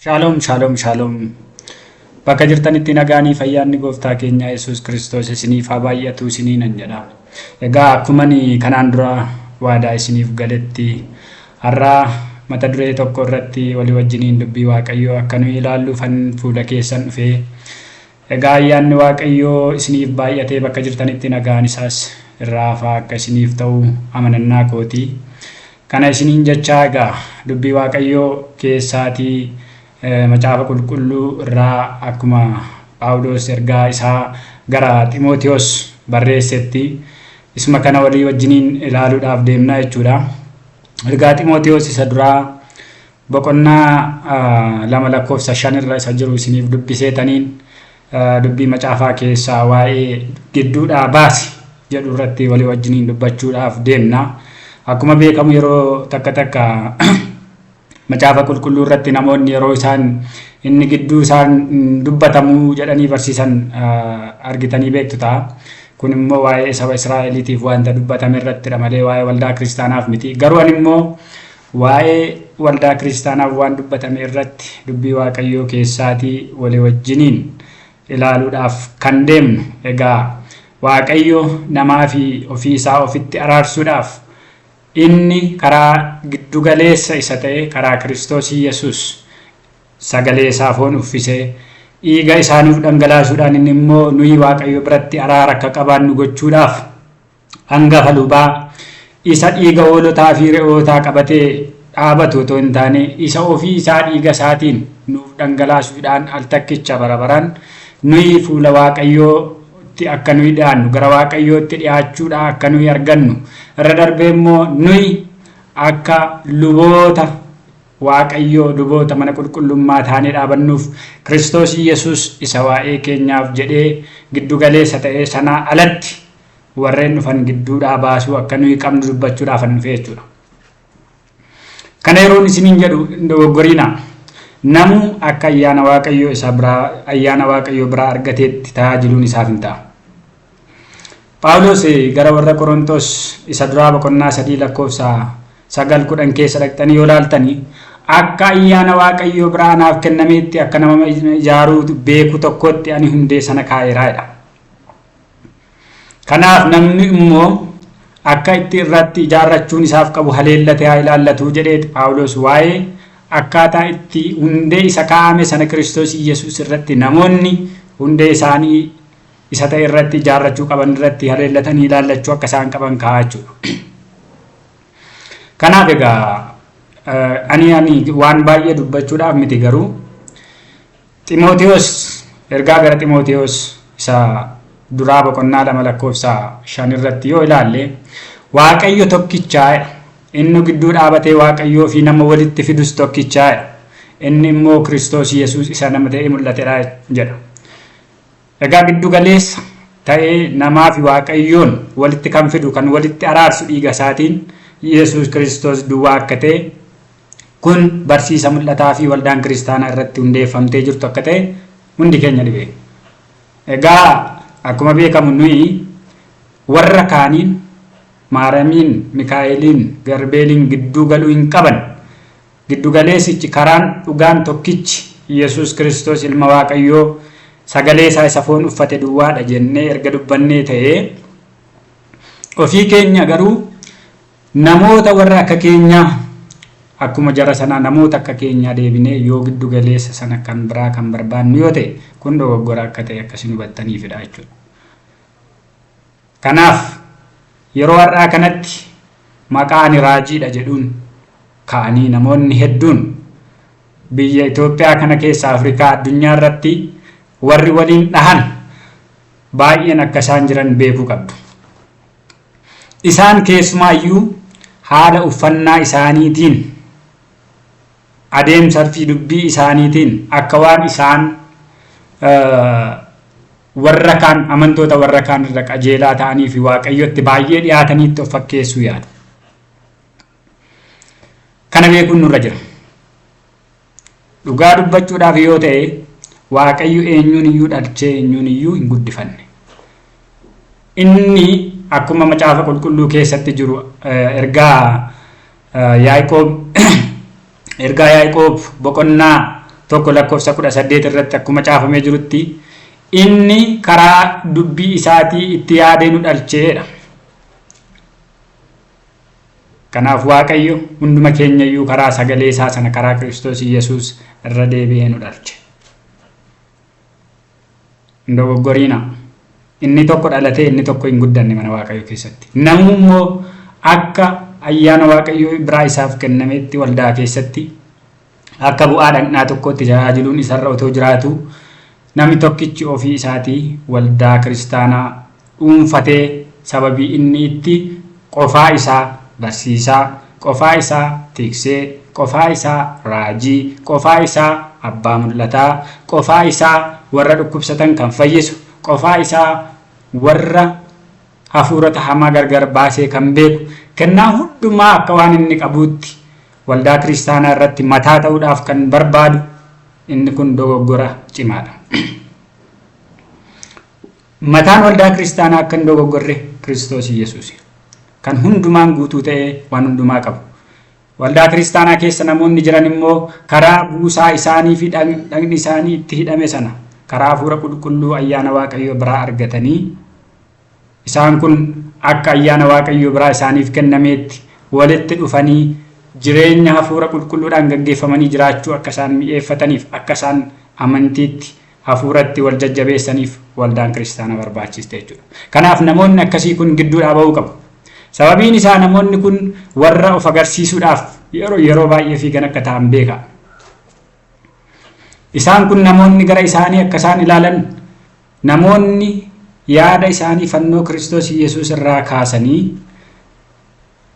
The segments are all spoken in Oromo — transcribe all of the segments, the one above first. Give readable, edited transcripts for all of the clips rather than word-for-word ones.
Shaaloom, shaaloom, shaaloom. Bakka jirtanitti nagaanii fayyaanni gooftaa keenya Yesuus Kiristoos isiniif haa baay'atu isiniinan jedha. Egaa akkuma ani kanaan dura waadaa isiniif galetti har'aa mata duree tokko irratti walii wajjiniin dubbii Waaqayyoo akka nuyi ilaalluufan fuula keessan dhufee. Egaa ayyaanni Waaqayyoo isiniif baay'atee bakka jirtanitti nagaan isaas irraa hafaa akka isiniif ta'u amanannaa kooti. Kana isiniin jechaa egaa dubbii Waaqayyoo keessaatii macaafa qulqulluu irraa akkuma Phaawulos ergaa isaa gara Ximootiyoos barreessetti isuma kana walii wajjiniin ilaaluudhaaf deemna jechuudha. Ergaa Ximootiyoos isa duraa boqonnaa 2 lakkoofsa 5 irra isa jiru isiniif dubbiseetaniin dubbii macaafaa keessaa waa'ee gidduudhaa baasi jedhu irratti walii wajjiniin dubbachuudhaaf deemna. Akkuma beekamu yeroo takka takka macaafa qulqulluu irratti namoonni yeroo isaan inni gidduu isaan dubbatamuu jedhanii barsiisan argitanii beektu ta'a. Kun immoo waa'ee saba Israa'eliitiif wanta dubbatame irrattidha malee waa'ee waldaa kiristaanaaf miti. Garuu ani immoo waa'ee waldaa kiristaanaaf waan dubbatame irratti dubbii Waaqayyoo keessaatii walii wajjiniin ilaaluudhaaf kan deemnu. Egaa Waaqayyo namaa fi ofii isaa ofitti araarsuudhaaf inni karaa giddugaleessa isa ta'e karaa Kiristoos Yesuus sagalee isaa foon uffisee dhiiga isaa nuuf dhangalaasuudhaan inni immoo nuyi Waaqayyo biratti araara akka qabaannu gochuudhaaf hangafa lubaa isa dhiiga hoolotaa fi re'ootaa qabatee dhaabatu otoo hin taane isa ofii isaa dhiiga isaatiin nuuf dhangalaasuudhaan al takkicha bara baraan nuyi fuula Waaqayyootti akka nuyi dhiyaannu, gara Waaqayyootti dhiyaachuudhaa akka nuyi argannu, irra darbee immoo nuyi akka luboota Waaqayyoo, luboota mana qulqullummaa taanee dhaabannuuf Kiristoos Yesuus isa waa'ee keenyaaf jedhee giddu galeessa ta'ee sanaa alatti warreen dhufan gidduudhaa baasuu akka nuyi qabnu dubbachuudhaaf an dhufe jechuudha. Kana yeroon isiniin jedhu hin dogoggoriinaa. Namuu akka ayyaana Waaqayyoo isa biraa ayyaana Waaqayyoo biraa argateetti tajaajiluun isaaf hin ta'a. Phaawulos gara warra Qorontos isa duraa boqonnaa 3 lakkoofsa 9 10 keessa dhaqxanii yoo ilaaltanii akka ayyaana Waaqayyoo biraa anaaf kennameetti akka nama ijaaruu beeku tokkotti ani hundee sana kaa'eera jedha. Kanaaf namni immoo akka itti irratti ijaarrachuun isaaf qabu haleellatee haa ilaallatu jedheeti Phaawulos waa'ee akkaataa itti hundee isa kaa'ame sana Kiristoos Iyyasuus irratti namoonni hundee isaanii isa ta'e irratti ijaarrachuu qaban irratti haleellatanii ilaallachuu akka isaan qaban kaa'aa jechuudha. Kanaaf egaa ani waan baay'ee dubbachuudhaaf miti, garuu Ximootiyoos, ergaa gara Ximootiyoos isa duraa boqonnaa 2 lakkoofsa 5 irratti yoo ilaalle, Waaqayyo tokkichaa jedha. Inni gidduu dhaabatee Waaqayyoo fi nama walitti fidus tokkichaa jedha. Inni immoo Kiristoos Yesuus isa nama ta'ee mul'atedha jedha. Egaa giddu galeessa ta'ee namaa fi Waaqayyoon walitti kan fidu, kan walitti araarsu dhiiga isaatiin Yesuus Kiristoos duwwaa akka ta'e, kun barsiisa mul'ataa fi waldaan kiristaanaa irratti hundeeffamtee jirtu akka ta'e hundi keenya ni beekna. Egaa akkuma beekamu nuyi warra kaaniin Maaramiin, Mikaa'eliin, Garbeeliin gidduu galuu hin qaban. Giddu galeessichi karaan dhugaan tokkichi Yesuus Kiristoos ilma Waaqayyoo sagalee isaa isa foon uffate duwwaadha jennee erga dubbannee ta'ee, ofii keenya garuu namoota warra akka keenyaa akkuma jara sanaa namoota akka keenyaa deebinee yoo giddu galeessa sana kan biraa kan barbaannu yoo ta'e, kun dogoggora akka ta'e akka isin hubattaniifidha jechuudha. Kanaaf yeroo har'aa kanatti maqaa ani raajiidha jedhuun ka'anii namoonni hedduun biyya Itoophiyaa kana keessa, Afrikaa, addunyaa irratti warri waliin dhahan baay'een akka isaan jiran beekuu qabdu. Isaan keessumaayyuu haala uffannaa isaaniitiin, adeemsa fi dubbii isaaniitiin akka waan isaan warra kaan, amantoota warra kaan irra qajeelaa ta'anii fi Waaqayyotti baay'ee dhiyaataniitti of fakkeessuu yaadu. Kana beekuun nurra jira. Dhugaa dubbachuudhaaf yoo ta'e, Waaqayyo eenyuun iyyuu dhalchee eenyuun iyyuu hin guddifanne. Inni akkuma macaafa qulqulluu keessatti jiru ergaa Yaaqoob, ergaa Yaaqoob boqonnaa 1 lakkoofsa 18 irratti akkuma caafamee jirutti inni karaa dubbii isaatii itti yaadee nu dhalcheedha. Kanaaf Waaqayyo hunduma keenya iyyuu karaa sagalee isaa sana karaa Kiristoos Yesuus irra deebi'ee nu dhalche. Hin dogoggoriinaa. Inni tokko dhalatee inni tokko hin guddanne mana Waaqayyoo keessatti. Namuu immoo akka ayyaana Waaqayyoo biraa isaaf kennametti waldaa keessatti akka bu'aa dhaqnaa tokkootti tajaajiluun isarra otoo jiraatu namni tokkichi ofii isaatii waldaa kiristaanaa dhuunfatee sababii inni itti qofaa isaa barsiisaa, qofaa isaa tiksee, qofaa isaa raajii, qofaa isaa abbaa mul'ataa, qofaa isaa warra dhukkubsatan kan fayyisu, qofaa isaa warra hafuurota hamaa gargar baasee kan beeku, kennaa hundumaa akka waan inni qabuutti waldaa kiristaanaa irratti mataa ta'uudhaaf kan barbaadu inni kun dogoggora cimaadha. Mataan waldaa kiristaanaa akka hin dogoggorre Kiristoos Yesuus. Kan hundumaan guutuu ta'ee waan hundumaa qabu. Waldaa kiristaanaa keessa namoonni jiran immoo karaa buusaa isaanii fi dhagni isaanii itti hidhame sana karaa hafuura qulqulluu ayyaana Waaqayyoo biraa argatanii isaan kun akka ayyaana Waaqayyoo biraa isaaniif kennameetti walitti dhufanii jireenya hafuura qulqulluudhaan gaggeeffamanii jiraachuu akka isaan mi'eeffataniif akka isaan amantiitti hafuuratti wal jajjabeessaniif waldaan kiristaanaa barbaachiste jechuudha. Kanaaf namoonni akkasii kun gidduudhaa ba'uu qabu. Sababiin isaa namoonni kun warra of agarsiisuudhaaf yeroo baay'ee fiigan akka ta'an beeka. Isaan kun namoonni gara isaanii akka isaan ilaalan namoonni yaada isaanii fannoo Kiristoos Yesuus irraa kaasanii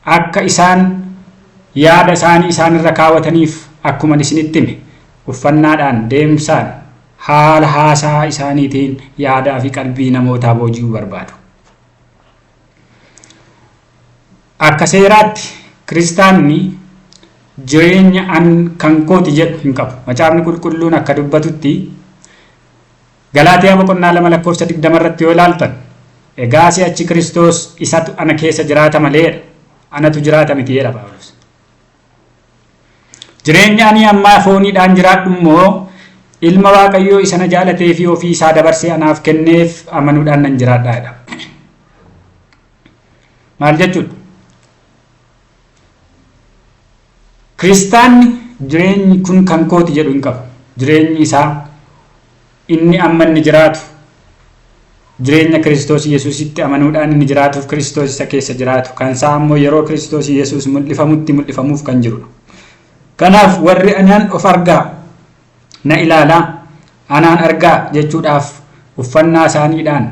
akka isaan yaada isaanii isaan irra kaawwataniif akkuma isinitti hime uffannaadhaan deemsaan haala haasaa isaaniitiin yaadaa fi qalbii namootaa booji'uu barbaadu. Akka seeraatti kiristaanni jireenya an kan kooti jedhu hin qabu. Macaafni qulqulluun akka dubbatutti Galaatiyaa boqonnaa 2 lakkoofsa 20 irratti yoo ilaaltan egaa si'achi Kiristoos isatu ana keessa jiraata maleedha. Anatu jiraata miti jedha Phaawulos. Jireenya ani ammaa fooniidhaan jiraadhu immoo ilma Waaqayyoo isa na jaalatee fi ofii isaa dabarsee anaaf kenneef amanuudhaan nan jiraadha jedha. Maal jechuudha? Kiristaanni jireenyi kun kan kooti jedhu hin qabu. Jireenyi isaa inni amma inni jiraatu jireenya Kiristoos Yesuusitti amanuudhaan inni jiraatuuf Kiristoos isa keessa jiraatu kan isaa ammoo yeroo Kiristoos Yesuus mul'ifamutti mul'ifamuuf kan jirudha. Kanaaf warri anaan of argaa na ilaalaa anaan argaa jechuudhaaf uffannaa isaaniidhaan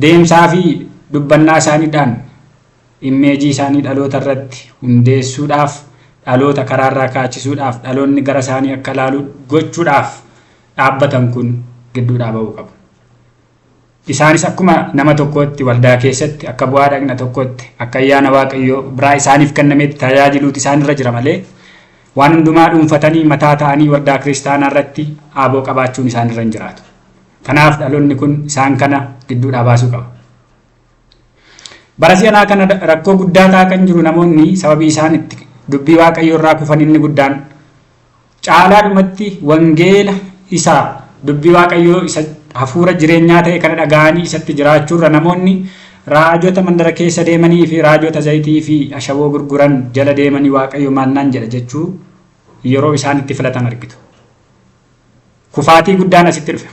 deemsaa fi dubbannaa isaaniidhaan immeejii isaanii dhaloota irratti hundeessuudhaaf dhaloota karaarraa kaachisuudhaaf dhaloonni gara isaanii akka ilaalu gochuudhaaf dhaabbatan kun gidduudhaa ba'uu qabu. Isaanis akkuma nama tokkootti waldaa keessatti akka bu'aa dhaqna tokkootti akka ayyaana Waaqayyoo biraa isaaniif kennametti tajaajiluutu isaanirra jira malee waan hundumaa dhuunfatanii mataa ta'anii waldaa kiristaanaa irratti aaboo qabaachuun isaanirra hin jiraatu. Kanaaf dhaloonni kun isaan kana gidduudhaa baasuu qaba. Bara si'anaa kana rakkoo guddaa ta'aa kan jiru namoonni sababii isaan itti dubbii Waaqayyoo irraa kufan inni guddaan caalaadhumatti wangeela isa dubbii Waaqayyoo isa hafuura jireenyaa ta'e kana dhaga'anii isatti jiraachuurra namoonni raajota mandara keessa deemanii fi raajota zayitii fi ashaboo gurguran jala deemanii Waaqayyo maal naan jedha jechuu yeroo isaan itti filatan argitu. Kufaatii guddaan asitti dhufe.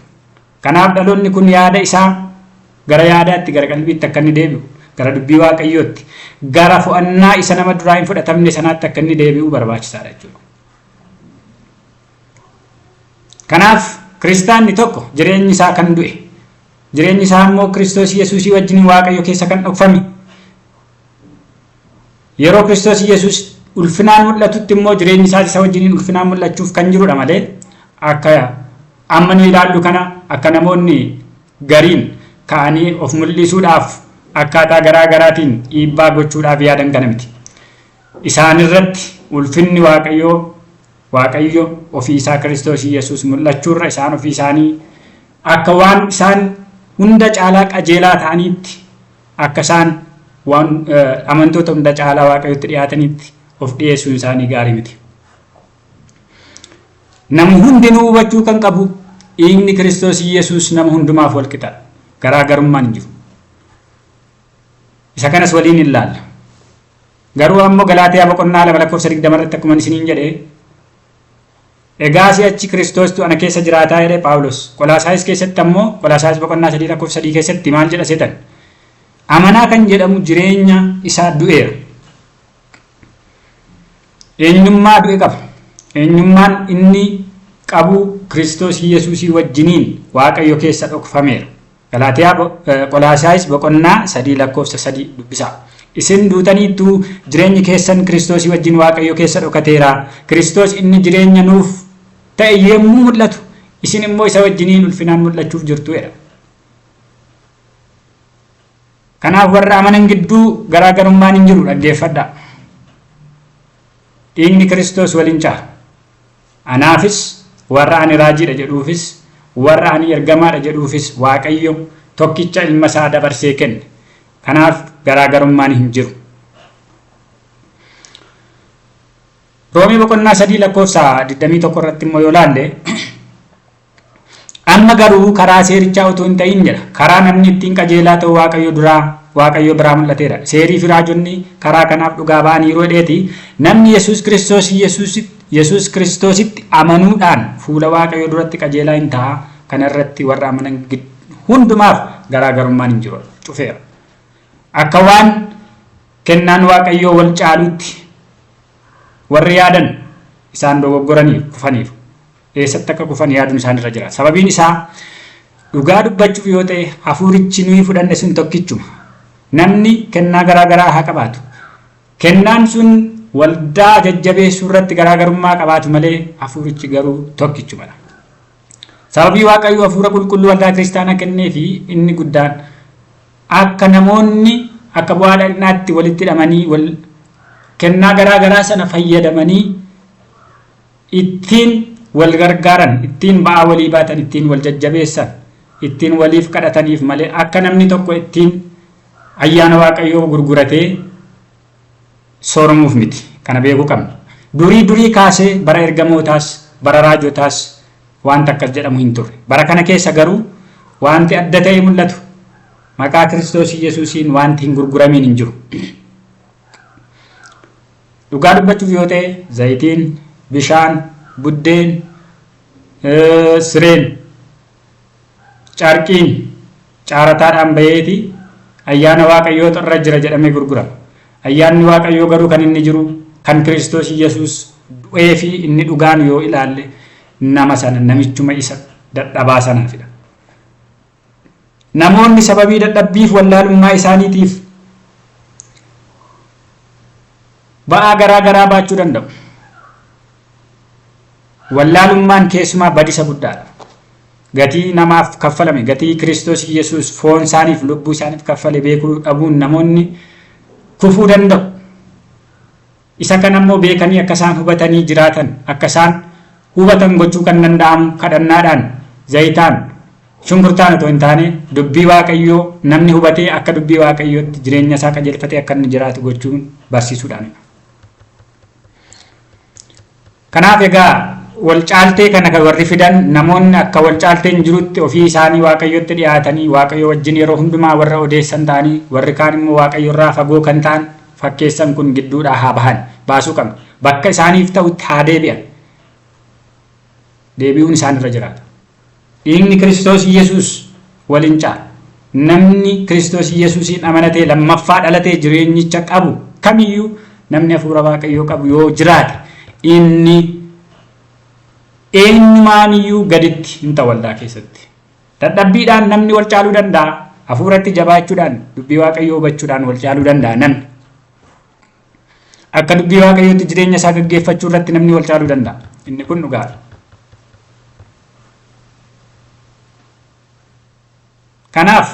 Kanaaf dhaloonni kun yaada isaa gara yaadaatti, gara qalbiitti akka inni deebi'u, gara dubbii Waaqayyootti, gara fo'annaa isa nama duraa hin fudhatamne sanaatti akka inni deebi'u barbaachisaadha jechuudha. Kanaaf kiristaanni tokko jireenyi isaa kan du'e, jireenyi isaa immoo Kiristoos Yesuusii wajjin Waaqayyo keessa kan dhokfame, yeroo Kiristoos Yesuus ulfinaan mul'atutti immoo jireenyi isaas isa wajjiniin ulfinaan mul'achuuf kan jirudha malee akka amma nu ilaallu kana akka namoonni gariin ka'anii of mul'isuudhaaf akkaataa garaa garaatiin dhiibbaa gochuudhaaf yaadan kana miti. Isaan irratti ulfinni Waaqayyoo Waaqayyo ofii isaa Kiristoos Yesuus mul'achuurra isaan ofii isaanii akka waan isaan hunda caalaa qajeelaa ta'aniitti akka isaan waan amantoota hunda caalaa Waaqayyotti dhiyaatanitti of dhiyeessuun isaanii gaarii miti. Namni hundinuu hubachuu kan qabu dhiigni Kiristoos Yesuus nama hundumaaf wal qixadha. Garaagarummaan hin jiru. Isa kanas waliin hin laalla. Garuu ammoo Galaatiyaa boqonnaa 2 lakkoofsa 20 irratti akkuma isiniin jedhe, egaa si'achi Kiristoostu ana keessa jiraataa jedhe Phaawulos. Qolaasaayis keessatti ammoo Qolaasaayis boqonnaa 3 lakkoofsa 3 keessatti maal jedha seetan? Amanaa kan jedhamu jireenya isaa du'eera. Eenyummaa du'e qaba. Eenyummaan inni qabu Kiristoos Yesuusii wajjiniin Waaqayyo keessa dhokfameera. Galaatiyaa Qolaasaayis boqonnaa 3 lakkoofsa 3 dubbisaa. Isin duutaniittu, jireenyi keessan Kiristoosii wajjin Waaqayyo keessa dhokateera. Kiristoos inni jireenya nuuf ta'e yommuu mul'atu, isin immoo isa wajjiniin ulfinaan mul'achuuf jirtu jedha. Kanaaf warra amanan gidduu garaagarummaan hin jiru, dhaggeeffadhaa. Dhiigni Kiristoos waliin caala. Anaafis, warra ani raajiidha jedhuufis, warra ani ergamaadha jedhuufis Waaqayyo tokkicha ilma isaa dabarsee kenne. Kanaaf garaagarummaan hin jiru. Roomee boqonnaa 3 lakkoofsa 21 irratti immoo yoo laalle, amma garuu karaa seerichaa utuu hin ta'in jedha. Karaa namni ittiin qajeelaa ta'u Waaqayyo duraa Waaqayyo biraa mul'ateera. Seerii fi raajonni karaa kanaaf dhugaa ba'aniiru jedheeti. Namni Yesuus Kiristoos Yesuus Kiristoositti amanuudhaan fuula Waaqayyo duratti qajeelaa hin ta'a. Kana irratti warra amanan hundumaaf garaagarummaan hin jiru. Cufeera. Akka waan kennaan Waaqayyoo wal caaluutti warri yaadan isaan dogoggoraniiru, kufaniiru. Eessatti akka kufan yaaduun isaan irra jira. Sababiin isaa, dhugaa dubbachuuf yoo ta'e, hafuurichi nuyi fudhanne sun tokkichuma. Namni kennaa garaa garaa haa qabaatu. Kennaan sun waldaa jajjabeessuu irratti garaagarummaa qabaatu malee hafuurichi garuu tokkichumadha. Sababii Waaqayyo hafuura qulqulluu waldaa kiristaanaa kennee fi inni guddaan akka namoonni akka bu'aa dhaqnaatti walitti hidhamanii wal kennaa garaa garaa sana fayyadamanii ittiin wal gargaaran, ittiin ba'aa walii baatan, ittiin wal jajjabeessan, ittiin waliif kadhataniif malee akka namni tokko ittiin ayyaana Waaqayyoo gurguratee sooromuuf miti. Kana beekuu qabna. Durii durii kaasee bara ergamootaas, bara raajotaas wanta akkas jedhamu hin turre. Bara kana keessa garuu wanti adda ta'e mul'atu maqaa Kiristoos Yesuusiin wanti hin gurguramiin hin jiru. Dhugaa dubbachuuf yoo ta'e, zayitiin, bishaan, buddeen, sireen, carqiin caarataadhaan baheeti ayyaana Waaqayyootu irra jira jedhamee gurgurama. Ayyaanni Waaqayyoo garuu kan inni jiru kan Kiristoos Yesuus du'ee fi inni dhugaan yoo ilaalle nama sana, namichuma isa dadhabaa sanaafidha. Namoonni sababii dadhabbiif wallaalummaa isaaniitiif ba'aa garaa garaa baachuu danda'u. Wallaalummaan keessumaa badisa guddaadha. Gatii namaaf kaffalame, gatii Kiristoos Yesuus foon isaaniif lubbuu isaaniif kaffale beekuu dhabuun namoonni kufuu danda'u. Isa kana immoo beekanii akka isaan hubatanii jiraatan, akka isaan hubatan gochuu kan danda'amu kadhannaadhaan, zayitaan, shunkurtaan otoo hin taane dubbii Waaqayyoo namni hubatee akka dubbii Waaqayyootti jireenya isaa qajeelfatee akka inni jiraatu gochuun barsiisuudhaanidha. Kanaaf egaa wal caaltee kana kan warri fidan namoonni akka wal caalteen jirutti ofii isaanii Waaqayyotti dhiyaatanii Waaqayyo wajjin yeroo hundumaa warra odeessan ta'anii, warri kaan immoo Waaqayyo irraa fagoo kan ta'an fakkeessan kun gidduudhaa haa bahan, baasuu qabna. Bakka isaaniif ta'utti haa deebi'an. Deebi'uun isaan irra jiraata. Dhiigni Kiristoos Yesuus waliin caala. Namni Kiristoos Yesuusiin amanatee lammaffaa dhalatee jireenyicha qabu kamiyyuu, namni hafuura Waaqayyoo qabu yoo jiraate, inni eenyumaaniyyuu gaditti hin ta'u waldaa keessatti. Dadhabbiidhaan namni wal caaluu danda'a. Hafuuratti jabaachuudhaan, dubbii Waaqayyoo hubachuudhaan wal caaluu danda'a namni. Akka dubbii Waaqayyootti jireenya isaa gaggeeffachuu irratti namni wal caaluu danda'a. Inni kun dhugaadha. Kanaaf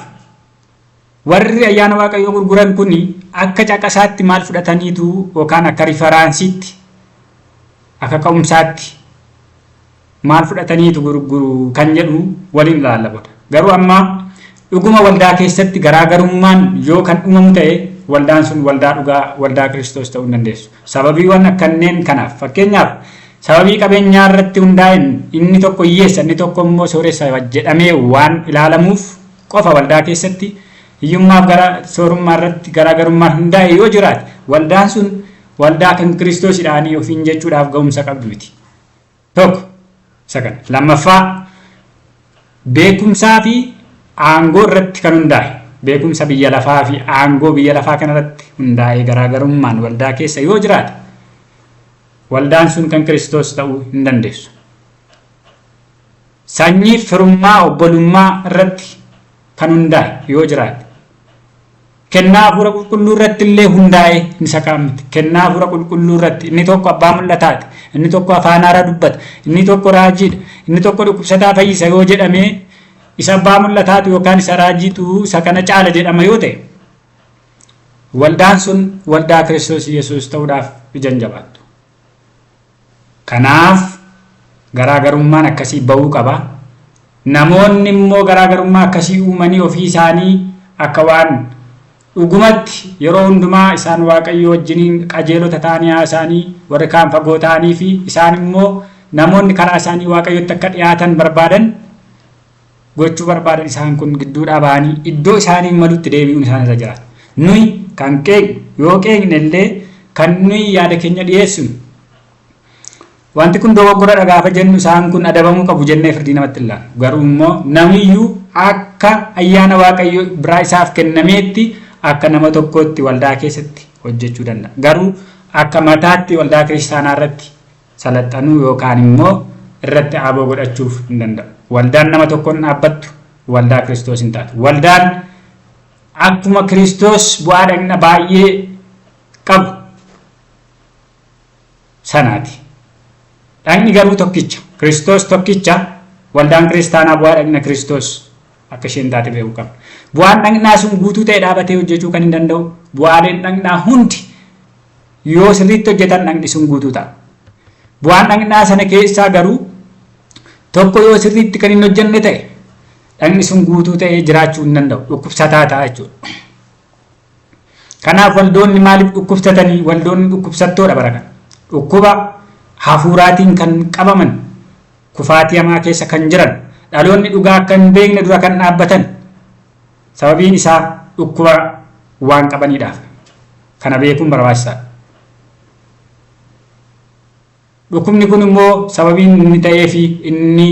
warri ayyaana Waaqayyoo gurguran kun akka caqasaatti maal fudhataniitu, yookaan akka riferaansiitti, akka ka'umsaatti maal fudhataniitu gurguru kan jedhu waliin ilaalla booda. Garuu amma dhuguma waldaa keessatti garaagarummaan yoo kan uumamu ta'e, waldaan sun waldaa dhugaa, waldaa Kiristoos ta'uu hin dandeessu. Sababiiwwan akkanneen kanaaf, fakkeenyaaf, Sababii qabeenyaa irratti hundaa'een inni tokko hiyyeessa, inni tokko immoo sooressa jedhamee waan ilaalamuuf qofa waldaa keessatti hiyyummaaf gara soorummaa irratti garaagarummaan hundaa'e yoo jiraate, waldaan sun waldaa kan Kiristoosidhaanii ofiin jechuudhaaf ga'umsa qabdu miti. Tokko isa kana. Lammaffaa, beekumsaa fi aangoo irratti kan hundaa'e, beekumsa biyya lafaa fi aangoo biyya lafaa kanarratti hundaa'e garaagarummaan waldaa keessa yoo jiraate, waldaan sun kan Kiristoos ta'uu hin dandeessu. Sanyii, firummaa, obbolummaa irratti kan hundaa'e yoo jiraate, kennaa Hafuura Qulqulluu irratti illee hundaa'e, isa kaan miti. Kennaa Hafuura Qulqulluu irratti inni tokko abbaa mul'ataati, inni tokko afaan haaraa dubbata, inni tokko raajiidha, inni tokko dhukkubsataa fayyisa yoo jedhamee, isa abbaa mul'ataatu yookaan isa raajiitu isa kana caala jedhama yoo ta'e, waldaan sun waldaa Kiristoos Yesuus ta'uudhaaf ija hin jabaattu. Kanaaf garaagarummaan akkasii ba'uu qaba. Namoonni immoo garaagarummaa akkasii uumanii ofii isaanii akka waan dhugumatti yeroo hundumaa isaan Waaqayyo wajjiniin qajeelota ta'anii haasa'anii, warri kaan fagoo ta'anii fi isaan immoo namoonni karaa isaanii Waaqayyotti akka dhiyaatan barbaadan gochuu barbaadan, isaan kun gidduudhaa ba'anii iddoo isaanii malutti deebi'uun isaan irra jiraata. Nuyi kan qeeqnu, yoo qeeqne illee, kan nuyi yaada keenya dhiyeessinu, wanti kun dogoggoradha gaafa jennu, isaan kun adabamuu qabu jennee firdii namatti hin laannu. Garuu immoo namiyyuu akka ayyaana Waaqayyo biraa isaaf kennameetti akka nama tokkootti waldaa keessatti hojjechuu danda'a. Garuu akka mataatti waldaa kiristaanaa irratti salaxanuu yookaan immoo irratti aaboo godhachuuf hin danda'u. Waldaan nama tokkoon dhaabbattu waldaa Kiristoos hin taatu. Waldaan akkuma Kiristoos bu'aa dhagna baay'ee qabu sanaati. Dhagni garuu tokkicha. Kiristoos tokkicha. Waldaan kiristaanaa bu'aa dhagna Kiristoos akka isheen taate beekuu qabna. Bu'aan dhagnaa sun guutuu ta'e dhaabatee hojjechuu kan hin danda'u, bu'aaleen dhagnaa hundi yoo sirriitti hojjetan dhagni sun guutuu ta'a. Bu'aan dhagnaa sana keessaa garuu tokko yoo sirriitti kan hin hojjenne ta'e, dhagni sun guutuu ta'ee jiraachuu hin danda'u. Dhukkubsataa ta'a jechuudha. Kanaaf waldoonni maaliif dhukkubsatanii? Waldoonni dhukkubsattoodha bara kana. Dhukkuba hafuuraatiin kan qabaman, kufaatii hamaa keessa kan jiran, dhaloonni dhugaa akka hin beekne dura kan dhaabbatan, sababiin isaa dhukkuba waan qabaniidhaaf. Kana beekuun barbaachisaadha. Dhukkubni kun immoo sababiin inni ta'ee fi inni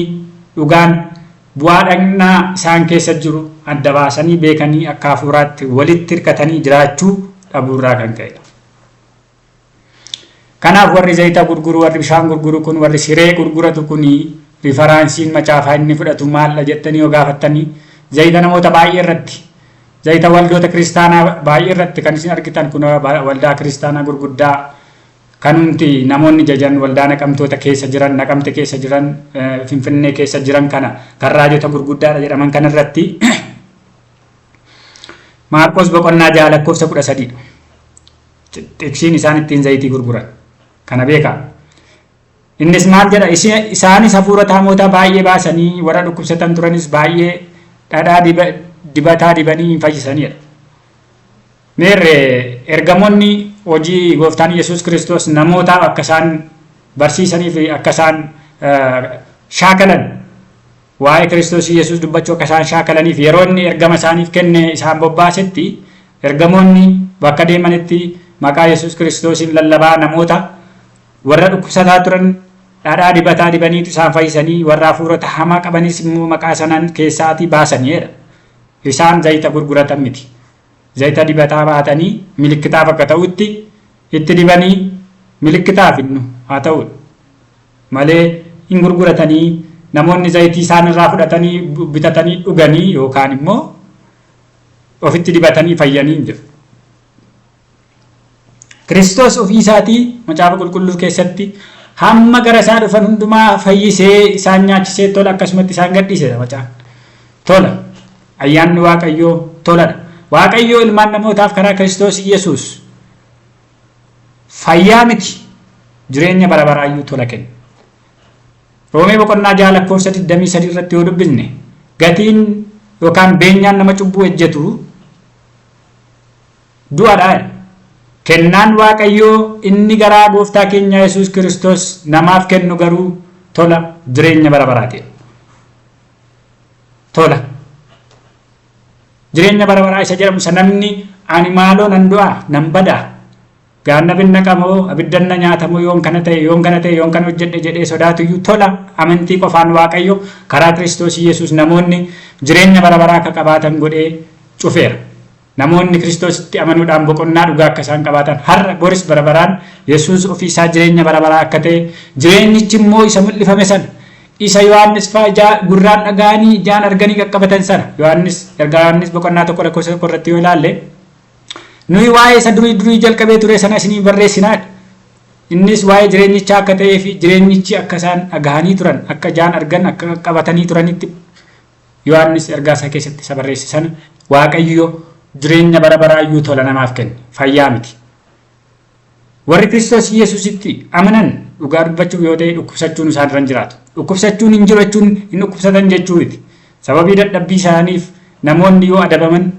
dhugaan bu'aa dhagnaa isaan keessa jiru adda baasanii beekanii akka hafuuraatti walitti hirkatanii jiraachuu dhabuurraa kan ka'edha. Kanaaf warri zayita gurguru, warri bishaan gurguru kun, warri siree gurguratu kun, rifaraansiin macaafaa inni fudhatu maalla jettanii yoo gaafattanii, zayita namoota baay'ee irratti, zayita waldoota kiristaanaa baay'ee irratti kan isin argitan kun, waldaa kiristaanaa gurguddaa kanumti namoonni jajan, waldaa Naqamtoota keessa jiran, Naqamte keessa jiran, Finfinnee keessa jiran kana kan raajota gurguddaadha jedhaman kana irratti Maarqos boqonnaa 6 lakkoofsa 13dha. Xiqsiin isaan ittiin zayitii gurguran. Kana beekaa. Innis maal jedha? Isaanis hafuurota hamoota baay'ee baasanii, warra dhukkubsatan turanis baay'ee dhadhaa dibataa dibanii hin fayyisanidha. Meerre ergamoonni hojii gooftaan Yesuus Kiristoos namootaaf akka isaan barsiisanii fi akka isaan shaakalan, waa'ee Kiristoos Yesuus dubbachuu akka isaan shaakalaniif yeroo inni ergama isaaniif kenne isaan bobbaasetti, ergamoonni bakka deemanitti maqaa Yesuus Kiristoosiin lallabaa, namoota warra dhukkubsataa turan dhadhaa dibataa dibaniitu isaan fayyisanii, warra hafuurota hamaa qabanis immoo maqaa sanaan keessaatii baasaniidha. Isaan zayita gurguratan miti. Zayita dibataa baatanii milikkitaaf akka ta'utti itti dibanii milikkitaaf innu haa ta'udha. Malee hin gurguratanii, namoonni zayitii isaan irraa fudhatanii bitatanii dhuganii yookaan immoo ofitti dibatanii fayyanii hin jiru. Kiristoos ofii isaatii macaafa qulqulluu keessatti hamma gara isaa dhufan hundumaa fayyisee, isaan nyaachisee, tola akkasumatti isaan gadhiisedha macaan. Tola. Ayyaanni Waaqayyoo toladha. Waaqayyoo ilmaan namootaaf karaa Kiristoos Yesuus fayyaa miti, jireenya bara baraayyuu tola kenna. Roomee boqonnaa 6 lakkoofsa 23 irratti yoo dubbisne, gatiin yookaan beenyaan nama cubbuu hojjetu du'adha jedha. Kennaan Waaqayyoo inni garaa gooftaa keenya Yesuus Kiristoos namaaf kennu garuu tola jireenya bara baraati. Tola. Jireenya bara baraa isa jedhamu isa namni ani maaloo nan du'aa nan badaa gaannabin naqamoo abiddan na nyaatamoo yoon kana ta'e yoon kana ta'e yoon kana hojjedhe jedhee sodaatuyyuu tola amantii qofaan Waaqayyo karaa Kiristoos Yesuus namoonni jireenya bara baraa akka qabaatan godhee cufeera. Namoonni Kiristoositti amanuudhaan boqonnaa dhugaa akka isaan qabaatan har'a boris bara baraan Yesuus ofii isaa jireenya bara baraa akka ta'e jireenyichi immoo isa mul'ifame sana isa Yohaannis fa'aa ijaa gurraan dhaga'anii ijaan arganii qaqqabatan sana Yohaannis ergaa Yohaannis boqonnaa 1 lakkoofsa 1 irratti yoo ilaalle nuyi waa'ee isa durii durii jalqabee ture sana isinii barreessinaa. Innis waa'ee jireenyichaa akka ta'ee fi jireenyichi akka isaan dhagahanii turan akka ijaan argan akka qaqqabatanii turanitti Yohaannis ergaa isaa keessatti isa barreesse sana Waaqayyo jireenya bara baraa iyyuu tola namaaf kenne fayyaa miti. Warri Kiristoos Yesuusitti amanan dhugaa dubbachuuf yoo ta'e dhukkubsachuun isaan irra hin jiraatu. Dhukkubsachuun hin jiru jechuun hin dhukkubsatan jechuu miti. Sababii dadhabbii isaaniif namoonni yoo adabaman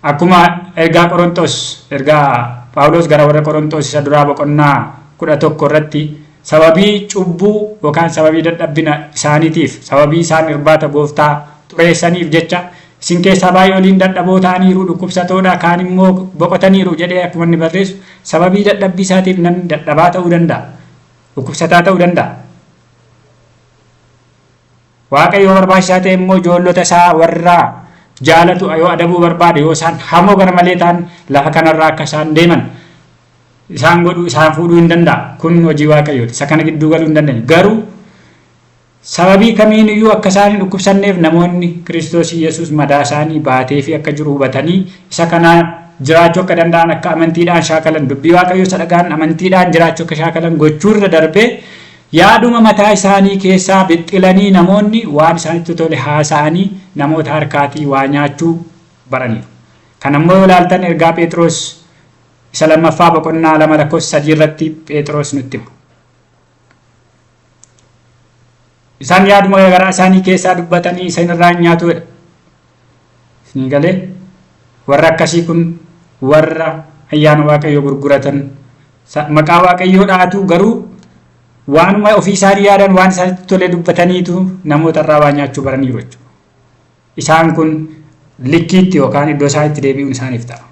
akkuma ergaa Qorontos ergaa Phaawulos gara warra Qorontos isa duraa boqonnaa 11 irratti sababii cubbuu yookaan sababii dadhabbina isaaniitiif sababii isaan irbaata gooftaa xureessaniif jecha isin keessaa baay'ee oliin dadhaboo ta'aniiru dhukkubsatoodha kaan immoo boqotaniiru jedhee akkuma inni barreessu sababii dadhabbii isaatiif namni dadhabaa ta'uu danda'a dhukkubsataa ta'uu danda'a. Waaqayyo barbaachisaa ta'e immoo ijoollota isaa warra jaalatu yoo adabuu barbaade yoo isaan hamoo gara malee ta'an lafa kanarraa akka isaan deeman isaan godhuu isaan fuudhuu hin danda'a. Kun hojii Waaqayyooti. Isa kana gidduu galuu hin dandeenye. Garuu sababii kamiin iyyuu akka isaan hin dhukkubsanneef namoonni Kiristoos Yesuus madaa isaanii baatee fi akka jiru hubatanii isa kanaan jiraachuu akka danda'an akka amantiidhaan shaakalan dubbii Waaqayyoo isa dhagaan amantiidhaan jiraachuu akka shaakalan gochuurra darbee yaaduma mataa isaanii keessaa bixxilanii namoonni waan isaanitti tole haasa'anii namoota harkaatii waa nyaachuu baraniiru. Kan ammoo yoo ilaaltan ergaa Phexros isa lammaffaa boqonnaa 2 lakkoofsa 3 irratti Phexros nutti hima. Isaan yaaduma garaa isaanii keessaa dubbatanii isin irraa hin nyaatudha. Isinii galee warra akkasii kun warra ayyaana Waaqayyoo gurguratan maqaa Waaqayyoo dhaatu garuu waanuma ofii isaanii yaadan waan isaanitti tole dubbataniitu namoota irraa waa nyaachuu baraniiru jechuudha. Isaan kun likkiitti yookaan iddoo isaanitti deebi'uun isaaniif ta'a.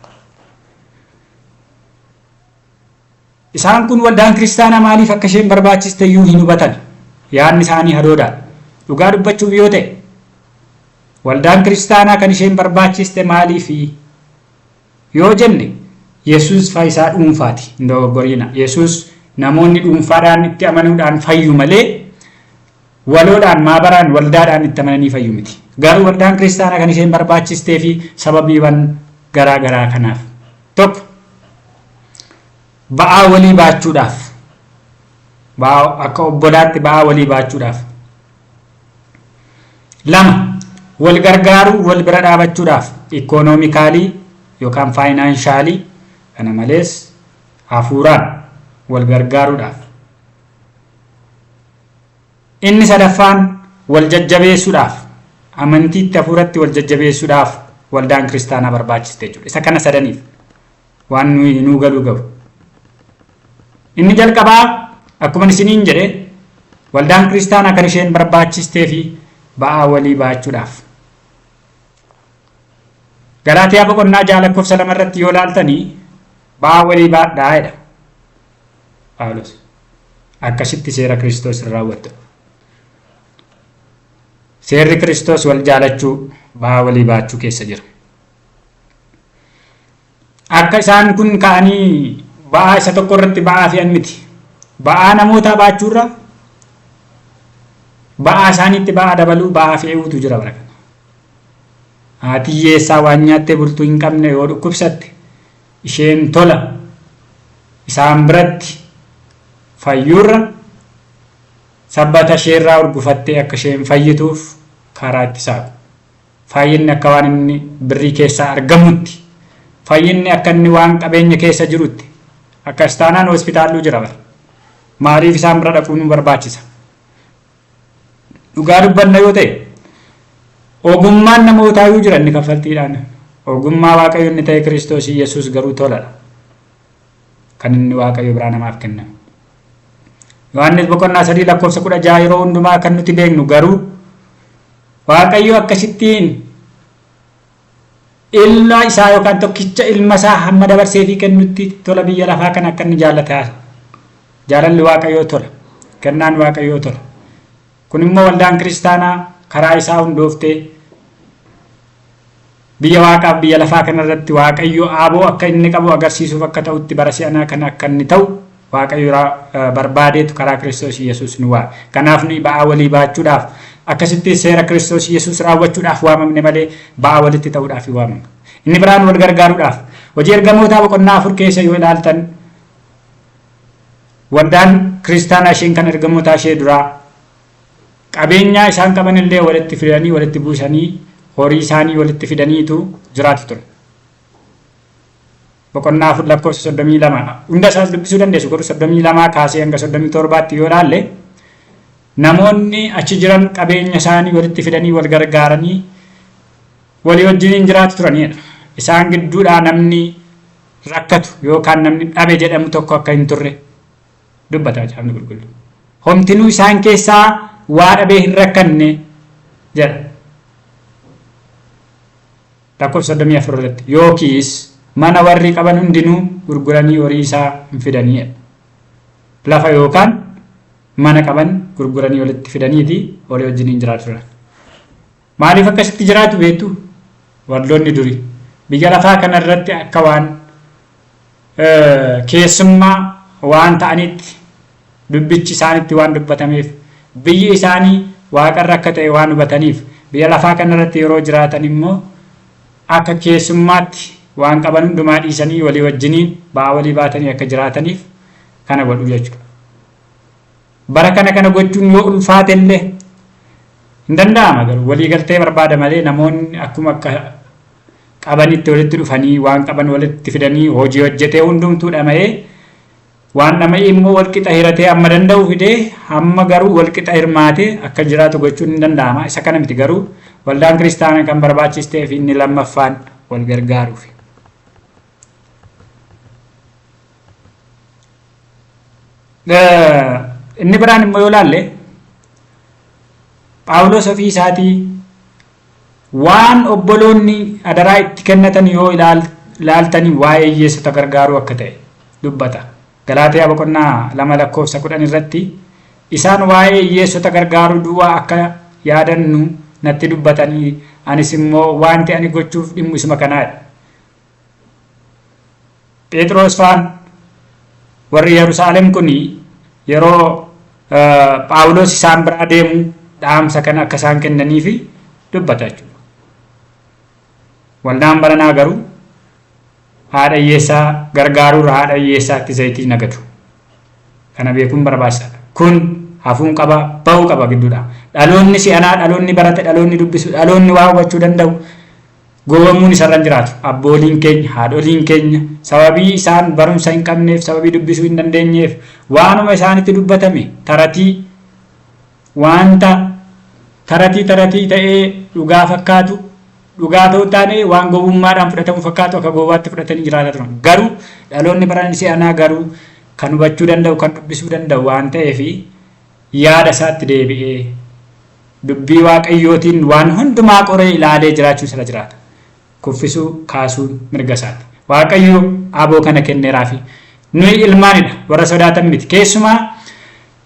Isaan kun waldaan kiristaanaa maaliif akka isheen barbaachiste iyyuu hin hubatan. Yaadni isaanii hadoodaadha. Dhugaa dubbachuuf yoo ta'e waldaan kiristaanaa kan isheen barbaachiste maaliifi yoo jenne Yesuus fayyisaa dhuunfaati. Hin dogoggoriina. Yesuus namoonni dhuunfaadhaan itti amanuudhaan fayyu malee waloodhaan maabaraan waldaadhaan itti amananii fayyu miti. Garuu waldaan kiristaanaa kan isheen barbaachistee fi sababiiwwan garaa garaa kanaaf. Tokko, ba'aa walii baachuudhaaf. Ba'aa akka obbolaatti ba'aa walii baachuudhaaf. Lama, wal gargaaruu wal bira dhaabachuudhaaf economically yookaan financially kana malees hafuuraan wal gargaaruudhaaf. Inni sadaffaan wal jajjabeessuudhaaf amantiitti hafuuratti wal jajjabeessuudhaaf waldaan kiristaanaa barbaachiste jechuudha. Isa kana sadaniif waan nuyi nuu galuu qabu. Inni jalqabaa akkuma isiniin jedhe waldaan kiristaanaa kan isheen barbaachistee fi ba'aa walii baachuudhaaf. Galaatiyaa boqonnaa 6 lakkoofsa 2 irratti yoo laaltanii ba'aa walii baadhaa jedha. Phaawulos. Akkasitti seera Kiristoos hin raawwattu. Seerri Kiristoos wal jaalachuu ba'aa walii baachuu keessa jira. Akka isaan kun ka'anii ba'aa isa tokko irratti ba'aa fe'an miti. Ba'aa namootaa baachuurra ba'aa isaaniitti ba'aa dabaluu ba'aa fe'uutu jira bara kana. Haati hiyyeessaa waan nyaattee bultuu hin qabne yoo dhukkubsatte isheen tola isaan biratti fayyuurra sabbata isheerraa urgufattee akka isheen fayyituuf karaa itti saaqu. Fayyinni akka waan inni birrii keessaa argamutti, fayyinni akka inni waan qabeenya keessa jirutti, akkas taanaan hospitaalluu jira bara. Maaliif isaan bira dhaquu nu barbaachisa? Dhugaa dubbanna yoo ta'e ogummaan namootaa iyyuu jira inni kaffaltiidhaan. Ogummaa Waaqayyo inni ta'e Kiristoos Yesuus garuu toladha. kan inni Waaqayyo biraa namaaf kenname. Yohaannis boqonnaa 3 lakkoofsa 16 yeroo hundumaa kan nuti beeknu garuu Waaqayyo akkasittiin ilma isaa yookaan tokkicha ilma isaa hamma dabarseefii kennutti tola biyya lafaa kana akka inni jaallate haasa. Jaalalli Waaqayyoo tola. Kennaan Waaqayyoo tola. Kun immoo waldaan kiristaanaa karaa isaa hundooftee biyya waaqaaf biyya lafaa kanarratti Waaqayyo aaboo akka inni qabu agarsiisuuf akka ta'utti bara si'anaa kana akka inni ta'u Waaqayyo barbaadeetu karaa Kiristoos Yesuus nu waame. Kanaaf nuyi ba'aa walii baachuudhaaf akkasitti seera Kiristoos Yesuus raawwachuudhaaf waamamne malee ba'aa walitti ta'uudhaaf hin waamamne. Inni biraan wal gargaaruudhaaf. Hojii ergamootaa boqonnaa 4 keessa yoo ilaaltan waldaan kiristaanaa isheen kan ergamootaa ishee duraa qabeenyaa isaan qaban illee walitti fidanii walitti buusanii horii isaanii walitti fidaniitu jiraatu ture. Boqonnaa 4 lakkoofsa 32 hunda isaas dubbisuu dandeessu garuu 32 kaasee hanga 37tti yoo ilaalle namoonni achi jiran qabeenya isaanii walitti fidanii wal gargaaranii walii wajjiniin jiraatu turanidha. Isaan gidduudhaa namni rakkatu yookaan namni dhabe jedhamu tokko akka hin turre dubbata Macaafni Qulqulluun. Homtinuu isaan keessaa waa dhabee hin rakkanne jedha. Lakkoofsa 34 irratti yookiis mana warri qaban hundinuu gurguranii horii isaa hin fidanii jedha. Lafa yookaan mana qaban gurguranii walitti fidaniiti horii wajjiniin jiraatu turan. Maaliif akkasitti jiraatu beektu? Waldoonni durii biyya lafaa kana irratti akka waan keessummaa waan ta'anitti dubbichi isaanitti waan dubbatameef biyyi isaanii waaqarra akka ta'e waan hubataniif biyya lafaa kana irratti yeroo jiraatan immoo akka keessummaatti waan qaban hundumaa dhiisanii walii wajjiniin ba'aa walii baatanii akka jiraataniif kana godhu jechuudha. Bara kana kana gochuun yoo ulfaate illee hin danda'ama garuu waliigaltee barbaada malee namoonni akkuma akka qabanitti walitti dhufanii waan qaban walitti fidanii hojii hojjetee hundumtuu dhama'ee waan dhama'ee immoo walqixa hiratee amma danda'u fidee hamma garuu walqixa hirmaatee akka jiraatu gochuun hin danda'ama. Isa kana miti garuu waldaan kiristaanaa kan barbaachistee fi inni lammaffaan wal gargaaruufi. Inni biraan immoo yoo ilaalle Phaawulos ofii isaatii waan obboloonni adaraa itti kennatan yoo ilaaltanii waa'ee hiyyeessota gargaaruu akka ta'e dubbata. Galaatiyaa boqonnaa 2 lakkoofsa 10 irratti isaan waa'ee hiyyeessota gargaaruu duwwaa akka yaadannu natti dubbatanii anis immoo wanti ani gochuuf dhimmu isuma kanaadha. Phexros faan warri Yerusaalem kun yeroo Phaawulos isaan biraa deemu dhaamsa kana akka isaan kennaniifi dubbata jechuudha. Waldaan baranaa garuu haadha hiyyeessaa gargaaruurra haadha hiyyeessaatti zayitii nagadu. Kana beekuun barbaachisaadha. Kun hafuun qaba, ba'uu qaba gidduudha. Dhaloonni si'anaa, dhaloonni barate, dhaloonni dubbisu, dhaloonni waa hubachuu danda'u gowwamuun isarra hin jiraatu. Abbooliin keenya, haadholiin keenya sababii isaan barumsa hin qabneef, sababii dubbisuu hin dandeenyeef waanuma isaanitti dubbatame taratii wanta taratii taratii ta'ee dhugaa fakkaatu dhugaa ta'uu taane waan gowwummaadhaan fudhatamu fakkaatu akka gowwaatti fudhatanii jiraataa turan. Garuu dhaloonni baran si'anaa garuu kan hubachuu danda'u kan dubbisuu danda'u waan ta'eef yaada isaatti deebi'ee dubbii Waaqayyootiin waan hundumaa qoree ilaalee jiraachuun isarra jiraata. Kuffisuu kaasuun mirga isaati. Waaqayyo aboo kana kenneeraafi. Nuyi ilmaanidha warra sodaatan miti. Keessumaa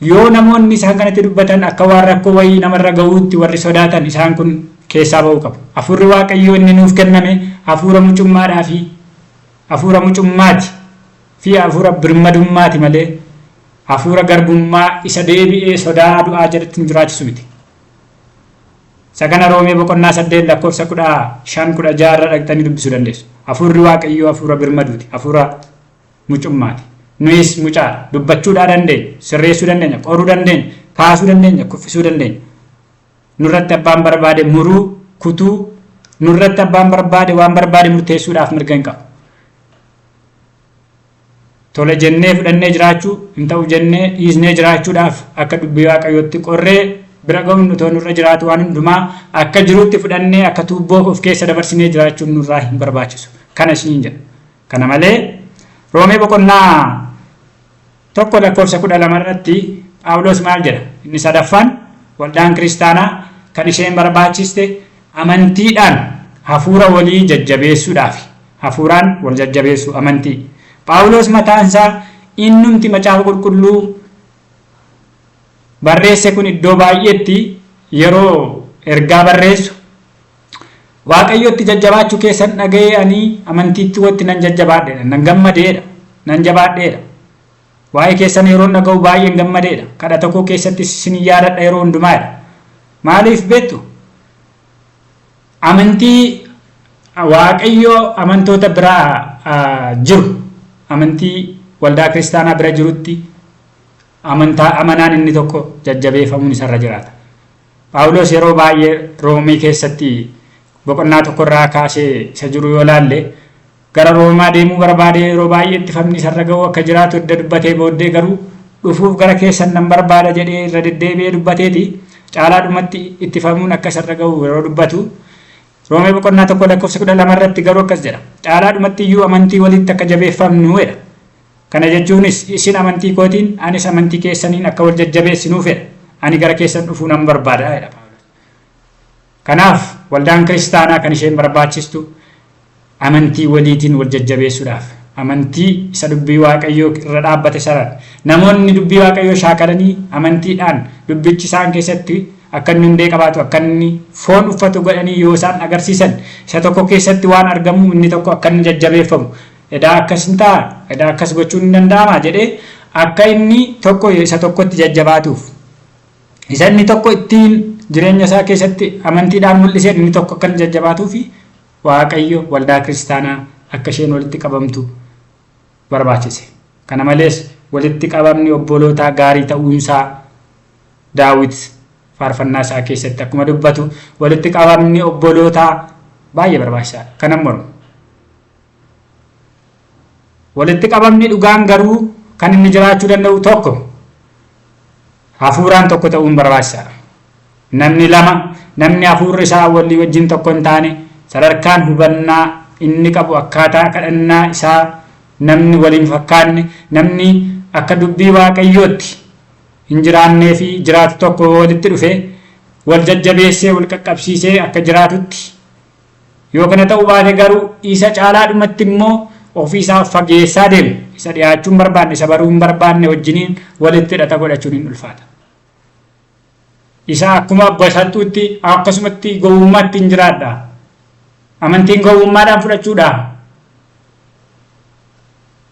yoo namoonni isaan kanatti dubbatan akka waan rakkoo wayii namarra ga'uutti warri sodaatan isaan kun keessaa ba'uu qabu. Hafuurri Waaqayyoo inni nuuf kenname hafuura mucummaadhaa fi hafuura mucummaati fi hafuura birmadummaati malee hafuura garbummaa isa deebi'ee sodaa du'aa jalatti nu jiraachisu miti. Isa kana Roomee boqonnaa 8 lakkoofsa 15 16 irra dhaqxanii dubbisuu dandeessu. Hafuurri Waaqayyoo hafuura birmaduuti, hafuura mucummaati. Nuyis mucaadha. Dubbachuudhaa dandeenya, sirreessuu dandeenya, qoruu dandeenya, kaasuu dandeenya, kuffisuu dandeenya. Nurratti abbaan barbaade muruu, kutuu, nurratti abbaan barbaade waan barbaade murteessuudhaaf mirga hin qabu. Tole jennee fudhannee jiraachuu, hin ta'u jennee dhiisnee jiraachuudhaaf akka dubbii Waaqayyootti qorree bira ga'uun otoo nurra jiraatu waan hundumaa akka jirutti fudhannee akka tuubboo of keessa dabarsinee jiraachuun nurraa hin barbaachisu. Kana isiniin jedha. Kana malee Roomee boqonnaa 1 lakkoofsa 12 irratti Phaawulos maal jedha? Inni sadaffaan waldaan kiristaanaa kan isheen barbaachiste amantiidhaan hafuura walii jajjabeessuudhaafi. Hafuuraan wal jajjabeessuu, amantii. Phaawulos mataan isaa innumti macaafa qulqulluu barreesse kun iddoo baay'eetti yeroo ergaa barreessu Waaqayyotti jajjabaachuu keessan dhaga'ee ani amantiitti watti nan jajjabaadheedha, nan gammadeedha, nan jabaadheedha. Waa'ee keessan yeroon dhaga'u baay'een gammadeedha. Kadhata koo keessattis isin yaadadha yeroo hundumaadha. Maaliif beektu? Amantii Waaqayyo amantoota biraa jiru, amantii waldaa kiristaanaa bira jirutti amantaa amanaan inni tokko jajjabeeffamuun isarra jiraata. Phaawulos yeroo baay'ee Roomii keessatti boqonnaa tokkorraa kaasee isa jiru yoo laalle gara Roomaa deemuu barbaadee yeroo baay'ee ittifamni isarra ga'u akka jiraatu edda dubbatee booddee garuu dhufuuf gara keessan nan barbaada jedhee irra deddeebi'ee dubbateeti caalaadhumatti ittifamuun akka isarra ga'u yeroo dubbatu Roomee boqonnaa 1 lakkoofsa 12 irratti garuu akkas jedha. Caalaadhumatti iyyuu amantii walitti akka jabeeffamnu jedha. Kana jechuunis isin amantii kootiin anis amantii keessaniin akka wal jajjabeessinuuf jedha. Ani gara keessan dhufuu nan barbaada jedha Phaawulos. Kanaaf waldaan kiristaanaa kan isheen barbaachistu amantii waliitiin wal jajjabeessuudhaaf. Amantii isa dubbii Waaqayyoo irra dhaabbate sanaan namoonni dubbii Waaqayyoo shaakalanii amantiidhaan dubbichi isaan keessatti akka inni hundee qabaatu akka inni foon uffatu godhanii yoo isaan agarsiisan isa tokko keessatti waan argamu inni tokko akka inni jajjabeeffamu edaa akkas hin ta'a edaa akkas gochuun hin danda'ama jedhee akka inni tokko isa tokkotti jajjabaatuuf isa inni tokko ittiin jireenya isaa keessatti amantiidhaan mul'iseen inni tokko akka inni jajjabaatuu fi Waaqayyo waldaa kiristaanaa akka isheen walitti qabamtu barbaachise. Kana malees walitti qabamni obbolootaa gaarii ta'uunsaa Daawit faarfannaa isaa keessatti akkuma dubbatu walitti qabamni obbolootaa baay'ee barbaachisaadha. Kanan mormu. Walitti qabamni dhugaan garuu kan inni jiraachuu danda'u tokko hafuuraan tokko ta'uun barbaachisaadha. Namni lama namni hafuurri isaa walii wajjin tokko hin taane sadarkaan hubannaa inni qabu akkaataa kadhannaa isaa namni wal hin fakkaanne namni akka dubbii Waaqayyootti hin jiraannee fi jiraatu tokko walitti dhufe wal jajjabeessee wal qaqqabsiisee akka jiraatutti yoo kana ta'uu baate garuu isa caalaadhumatti immoo ofii isaa fageessaa deemu isa dhiyaachuu hin barbaanne isa baruu hin barbaanne wajjiniin walitti hidhata godhachuun hin ulfaata. Isa akkuma basalxuutti akkasumatti gowwummaatti hin jiraadha. Amantiin gowwummaadhaan fudhachuudha.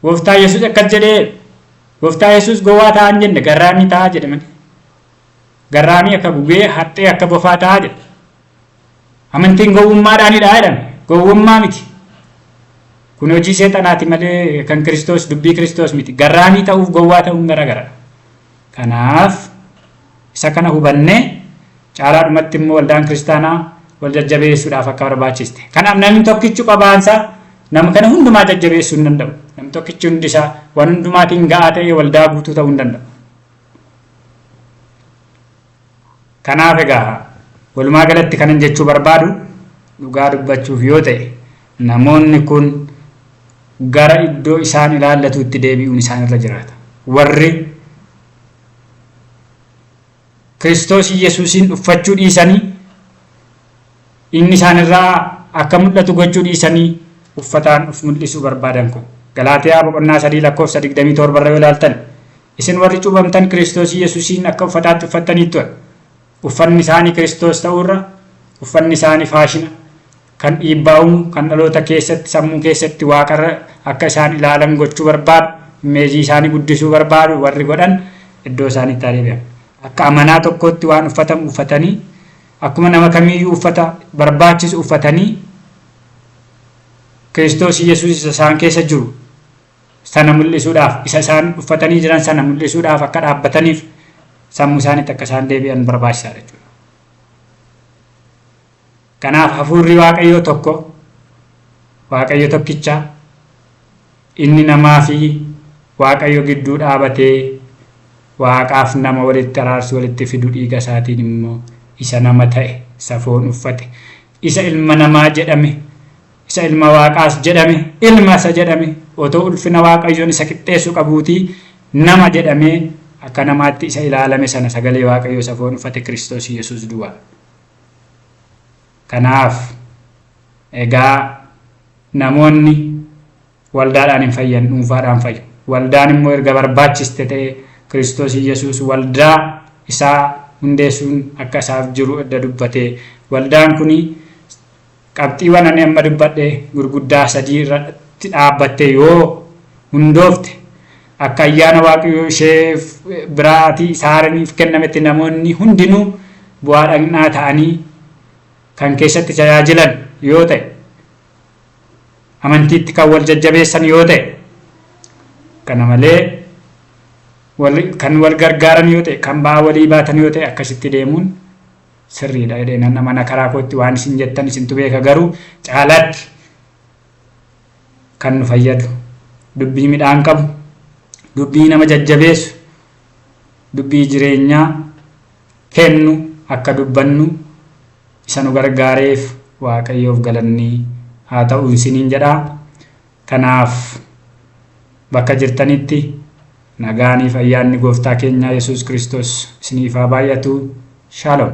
Gooftaa Yesuus akkas jedhee Gooftaa Yesuus gowwaa ta'aa hin jenne garraamii ta'aa jedhe malee. Garraamii akka gugee haxxee akka bofaa ta'aa jedhe. Amantiin gowwummaadhaanidha jedhame. Gowwummaa miti. Kun hojii seexanaati malee kan Kiristoos dubbii Kiristoos miti. Garraamii ta'uuf gowwaa ta'uun garagaradha. Kanaaf isa kana hubannee caalaadhumatti immoo waldaan kiristaanaa wal jajjabeessuudhaaf akka barbaachiste. Kanaaf namni tokkichi qobaansaa nama kana hundumaa jajjabeessuu hin danda'u. Namni tokkichi hundi isaa waan hundumaatiin ga'aa ta'ee waldaa guutuu ta'uu hin danda'u. Kanaaf egaa walumaa galatti kanan jechuu barbaadu dhugaa dubbachuuf yoo ta'e namoonni kun gara iddoo isaan ilaallatuutti deebi'uun isaan irra jiraata. Warri Kiristoos Yesuusiin uffachuu dhiisanii inni isaan irraa akka mul'atu gochuu dhiisanii uffataan of mul'isuu barbaadan kun Galaatiyaa boqonnaa 3 lakkoofsa 27 irra yoo ilaaltan isin warri cuuphamtan Kiristoos Yesuusiin akka uffataatti uffattaniittu. Uffanni isaanii Kiristoos ta'uurra uffanni isaanii faashina kan dhiibbaa uumu kan dhaloota keessatti sammuu keessatti waaqarra akka isaan ilaalan gochuu barbaadu immeejii isaanii guddisuu barbaadu warri godhan iddoo isaaniitti haa deebi'an. Akka amanaa tokkootti waan uffatamu uffatanii akkuma nama kamiiyyuu uffata barbaachisu uffatanii Kiristoos Yesuus isa isaan keessa jiru sana mul'isuudhaaf isa isaan uffatanii jiran sana mul'isuudhaaf akka dhaabbataniif sammuu isaaniitti akka isaan deebi'an barbaachisaadha jechuudha. Kanaaf hafuurri Waaqayyoo tokko, Waaqayyo tokkicha, inni namaa fi Waaqayyo gidduu dhaabatee Waaqaaf nama walitti araarsu walitti fidu dhiiga isaatiin immoo isa nama ta'e, isa foon uffate, isa ilma namaa jedhame, isa ilma Waaqaas jedhame, ilma isa jedhame, otoo ulfina Waaqayyoon isa qixxeessu qabuutii nama jedhamee akka namaatti isa ilaalame sana sagalee Waaqayyoo isa foon uffate Kiristoos Yesuus duwwaa. Kanaaf egaa namoonni waldaadhaan hin fayyan, dhuunfaadhaan fayyu. Waldaan immoo erga barbaachiste ta'e Kiristoos Yesuus waldaa isaa hundeessuun akka isaaf jiru edda dubbatee, waldaan kuni qabxiiwwan ani amma dubbadhe gurguddaa sadii irratti dhaabbattee yoo hundoofte, akka ayyaana Waaqayyoo isheef biraatii isaaniif kennametti namoonni hundinuu bu'aa dhaqnaa ta'anii kan keessatti tajaajilan yoo ta'e, amantiitti kan wal jajjabeessan yoo ta'e, kana malee kan wal gargaaran yoo ta'e, kan ba'aa walii baatan yoo ta'e, akkasitti deemuun sirriidha jedhee nan amana. Karaa kootti waan isin jettan isintu beeka, garuu caalaatti kan nu fayyadu dubbii midhaan qabu, dubbii nama jajjabeessu, dubbii jireenyaa kennu akka dubbannu isa nu gargaareef Waaqayyoof galanni haa ta'u isiniin jedhaa. Kanaaf bakka jirtanitti nagaaniif ayyaanni gooftaa keenyaa Yesuus Kiristoos isiniif haa baay'atu. Shalom.